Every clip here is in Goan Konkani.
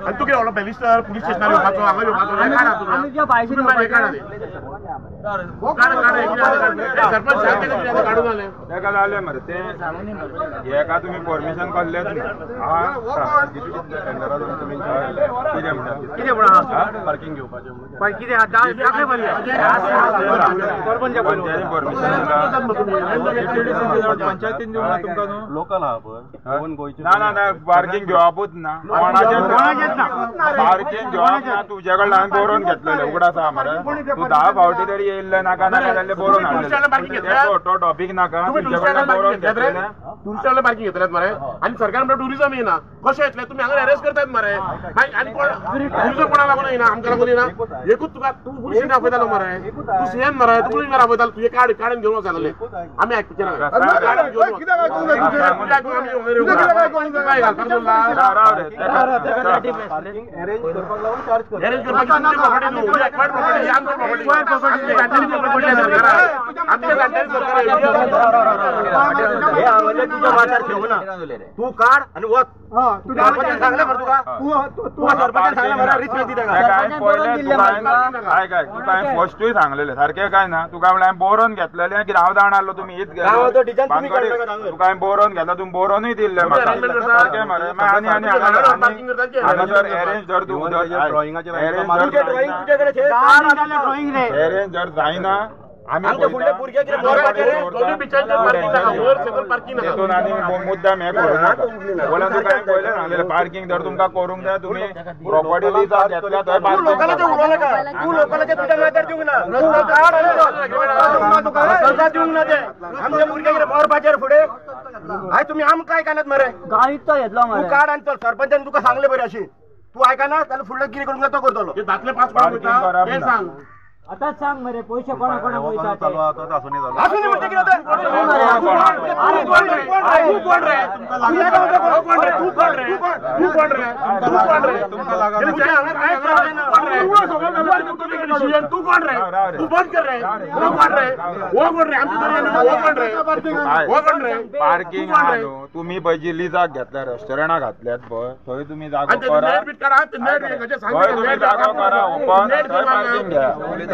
आनी तूं कितें व्हडलो बॅरिस्टर पुलीस स्टेशनार येवपाचो हांगा येवपाचो सरपंच काडून जालें तेका जालें मरे तें हेका तुमी परमिशन काडलेंच ना. कितें म्हणटा कितें म्हणा पार्किंग घेवपाचें कितें दाखय पंचायतीन परमिशन पंचायतीन दिवंक ना तुमकां न्हू लोकल आहा पळय. ना ना ना पार्किंग घेवपूच ना कोणाचेंच ना पार्किंग घेवप ना. तुजे कडल्यान हांवें बरोवन घेतलेलें उगडास आहा मरे तूं 10 फावटी तरी येयल्लें नाका नाका जाल्लें बरोवन हाडलें तो टॉपीक नाका. तुजे कडल्यान बरोवन घेतलेलें टुरिस्टांना पार्किंग घेतल्यात मरे आनी सरकार म्हणटा टुरिजम येना कशें येतलें तुमी हांगा अरेस्ट करतात मरे. आनी कोण टुरिजम कोणाक लागून येना आमकां लागून येना एकूच तुका तूं पुलीस स्टेशन आपयतालो मरे तूं सीएम मरे तूं पुलीस आपयतालो तुजें कार्ड काडून घेवन वचताले आमी आयकुचें ना. अरेंज करपाक तूं काड आनी वच सांगलें मरे तुका तुका सरपंचान सांगलें मरे रिस्पेक्ट दिता काय तुका हांवें फर्स्टूय सांगलेलें सारकें काय ना. तुका म्हणल्यार हांवें बरोवन घेतलेलें कितें हांव जाणा आसलो तुमी हीच तुका हांवें बरोवन घेतला तुमी बरोवनूय दिल्लें म्हाका सारकें मरे. आनी आनी हांगासर एरेंज जर तूं एरेंज जर जायना तितून आनी मुद्दाम हें करूं नाका. बोला तुका हांवें पयलें सांगलेलें पार्किंग जर तुमकां करूंक जाय तुमी प्रॉपर्टी लिजाक घेतल्या थंय तूं लोकांचे उलोवं नाका तूं लोकांचे तुज्या माथ्यार दिवंक ना दिवंक ना ते आमच्या भुरग्यांक कितें मरपाचेर फुडें आयज तुमी आमकां आयकनात मरे. तूं काड आनी चल सरपंचान तुका सांगलें बरें अशी तूं आयकना जाल्यार फुडलें कितें करूंक जाय तो करतलो. धातले 5 कोणाक तें सांग आतांच सांग मरे पयशे कोणा कोणाक वयता ते. आसूनी म्हणजे कितें तें? तूं कोण रे तूं कोण रे तूं कोण रे तूं कोण रे तूं कोण रे तूं बंद कर रे तूं कोण रे हो कोण रे आमचे हो कोण रे हो कोण रे. पार्किंग आहा न्हू तुमी पळय जी लिजाक घेतल्या रेस्टॉरंटां घातल्यात पळय थंय तुमी जागो करा थंय तुमी जागो करा ओपन थंय पार्किंग घ्या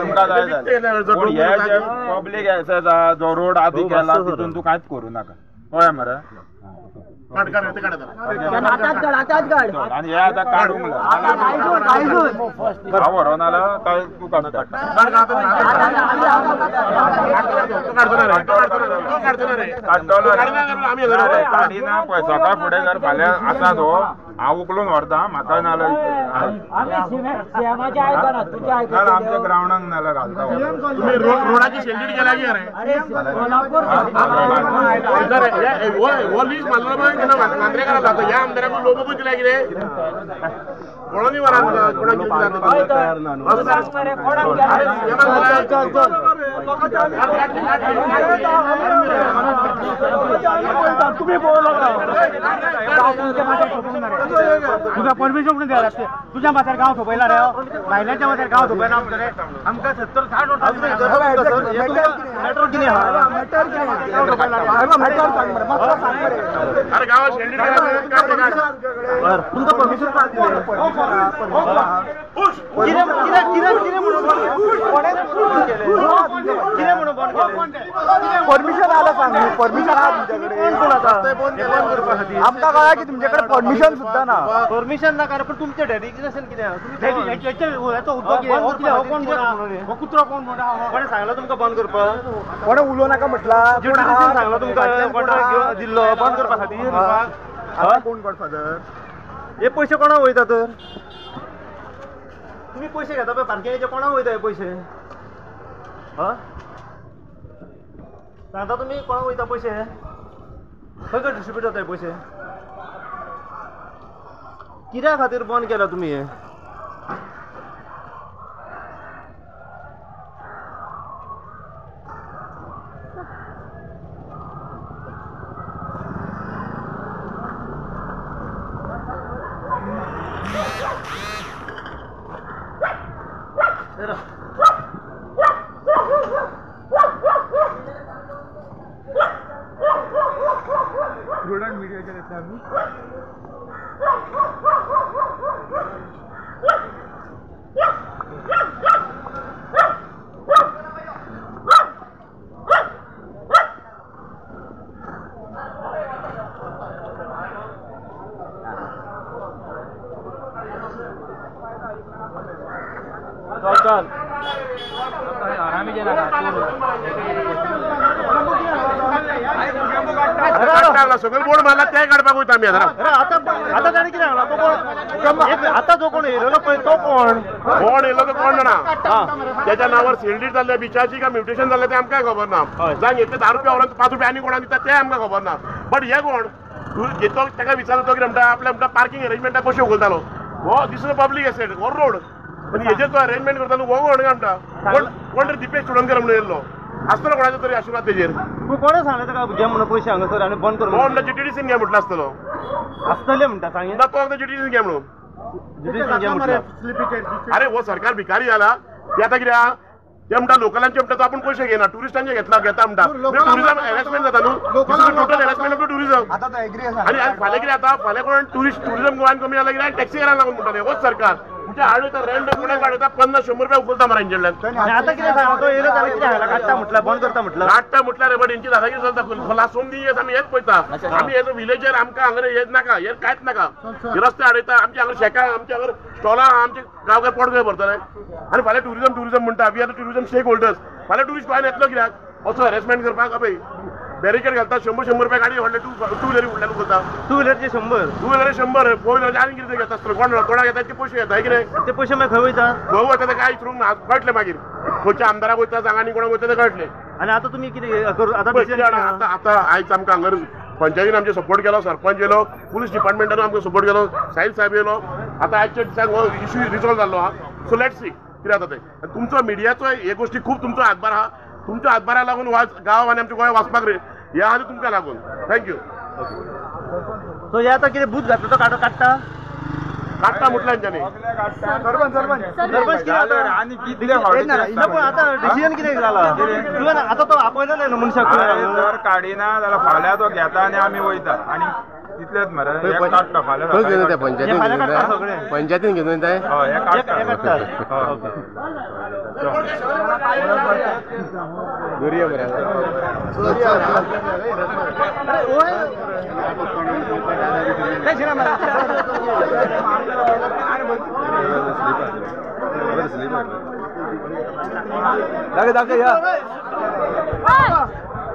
तुमकां जाय जाल्यार. पूण हे जे पब्लीक एक्सेस आहा जो रोड आदी केला तितून तूं कांयच करूं नाका कळ्ळें मरे. आनी हे आतां काडूंक हांव व्हरोन आला काय तूं काडटा काडटलो काडिना पळय सकाळ फुडें जर फाल्यां आसा तो हांव उखलून व्हरता म्हाका नाल्यार आमच्या ग्रावंडाक नाल्यार घालता. ह्या आमदाराक लोक दिला कितें कोणानी तुका परमिशन म्हणून द्यायला लागते. तुझ्या माथ्यार गांव थोपयला रे भायल्यांच्या माथ्यार गांव थोपयला आमकां आमकां 70-60 वर्सां मॅटर कितें आहा तुमकां परमिशन परमिशन आला सांग परमिशन आहा तुमच्याकडे आमकां कळ्ळा की तुमच्याकडे परमिशन सुद्दां ना. परमिशन ना कारण पण तुमचें डेडिकेशन कितें हो कुत्रो कोण म्हणटा कोणें सांगला तुमकां बंद करपाक कोणें उलोवं नाका म्हटलां सांगला तुमकां कॉन्ट्रॅक्ट दिल्लो बंद करपा खातीर. कोण गॉडफादर हे पयशे कोणाक वयता तर तुमी पयशे घेता पळय पार्किंगाचे कोणाक वयता हे पयशे सांगता तुमी कोणाक वयता पयशे खंय खंय डिस्ट्रिब्यूट जाता हे पयशे कित्या खातीर बंद केला तुमी हे. प्रुडंट मीडियाच्या घेतला आम्ही. चल सगळे बोर्ड मारला ते काडपाक वयता आमी. आतां आतां ताणें कितें सांगलां? तो कोण आतां जो कोण येयलो पळय तो कोण कोण येयलो तो कोण जाणा. त्याच्या नावार सीएलडी जाल्ल्या बिचाची काय म्युटेशन जाल्लें तें आमकां खबर ना. जावं घेतले 10 रुपया व्हरून 5 रुपया आनी कोणाक दिता तें आमकां खबर ना. बट हे कोण घेतो ताका विचारलो तो कितें म्हणटा आपल्या म्हणटा पार्किंग अरेंजमेंटाक कशें उखलतालो हो this is a public asset हो रोड आनी हेजेर तो अरेंजमेंट करतालो हो कोण काय म्हणटा कोण तरी दिपेश चोडणकर म्हणून येयल्लो आसतलो कोणाचो तरी आशिर्वाद तेजेर. कोणें सांगलें ताका घे म्हणून पयशे हांगासर आनी बंद कर म्हणून? म्हणटा जीटीडीसीन घे म्हटलं आसतलो आसतले म्हणटा सांगे ना तो जीटीडीसीन घे म्हणून. अरे हो सरकार भिकारी जाला ते आतां कितें आहा ते म्हणटा लोकलांचे म्हणटा तो आपूण पयशे घेना टुरिस्टांचे घेतला घेता म्हणटा. टुरिजम हॅरेसमेंट जाता न्हू, टोटल हॅरेसमेंट ऑफ टुरिजम. आनी फाल्यां कितें जाता फाल्यां कोण टुरिस्ट टुरिजम गोवान कमी जालें कित्याक टॅक्सी करायला लागून म्हणटा होच सरकार म्हणजे हाडयता रँडम कोणाक हाडयता 50-100 रुपया उखलता मरे हेंचे. आतां कितें सांगला तो येयलो जाल्यार कितें सांगला काडटा म्हटल्यार बंद करता म्हटलं काडटा म्हटल्यार रे बट हेंची दादागिरी चलता. लास्ट 2 दिवस आमी हेच पळयता. आमी एज अ विलेजर आमकां हांगा हेच नाका हे कांयच नाका. रस्ते हाडयता आमच्या हांगा शेकां आमच्या हांगा स्टॉलां आमचे गांवकार पोट खंय भरतले. आनी फाल्यां टुरिजम टुरिजम म्हणटा we are tourism stakeholders. फाल्यां टुरिस्ट गोंयान येतलो कित्याक असो हॅरेसमेंट करपाक? अबय बॅरिकेड घालता 100-100 रुपया गाडी व्हडले टू व्हिलरी फुडल्यान उखलता. टू व्हिलरचे 100 टू व्हिलर 100 फोर व्हिलरचे आनी कितें घेता आसतलो कोण कोणाक घेता ते पयशे घेता कितें ते पयशे मागीर खंय वयता खंय वयता ते काय विचारूंक ना कळटलें मागीर खंयच्या आमदाराक वयता सांगा आनी कोणाक वयता तें कळटलें. आनी आतां तुमी कितें करू आतां आतां आयज आमकां हांगर पंचायतीन आमचे सपोर्ट केलो, सरपंच येयलो, पुलीस डिपार्टमेंटान आमकां सपोर्ट केलो, साहिल साहेब येयलो. आतां आयच्या दिसाक हो इशू रिजॉल्व जाल्लो आहा. सो let see कितें जाता तें. आनी तुमचो मिडियाचो हे गोश्टी खूब तुमचो हातभार आहा. तुमच्या हातभारा लागून गांव आनी आमचें गोंय वाचपाक हे आहा तुमकां लागून. Thank you. सो हे आतां कितें बूथ घातलो तो काडटा काडटा म्हटलं हेंच्यांनी. सरपंच सरपंच कितें आतां डिसिजन कितें जाला तुवें आतां तो आपयलो न्हय न्हू मनशाक जर काडिना जाल्यार फाल्यां तो घेता आनी आमी वयता आनी तितलेच मरे काडटा फाल्यां पंचायतीन पंचायतीन घेवन वयता. हय हे काडटा. दोरया मरे दाखय दाखय या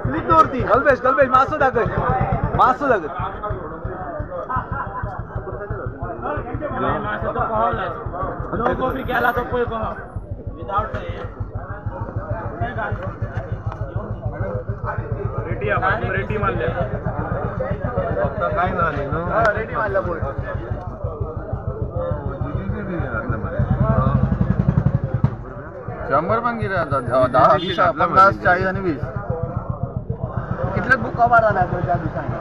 स्लीप दवरती. कल्पेश कल्पेश मातसो दाखय मातसो दाखय. लोगो बी गेला तो पळय विदाउट रेटी रेटी मारल्या फक्त काय ना न्ही न्हू रेटी मारल्या पळय. 100 पण कितें जाता 10 20 50 40 आनी 20 कितले बूक कवर जाले त्या दिसांनी.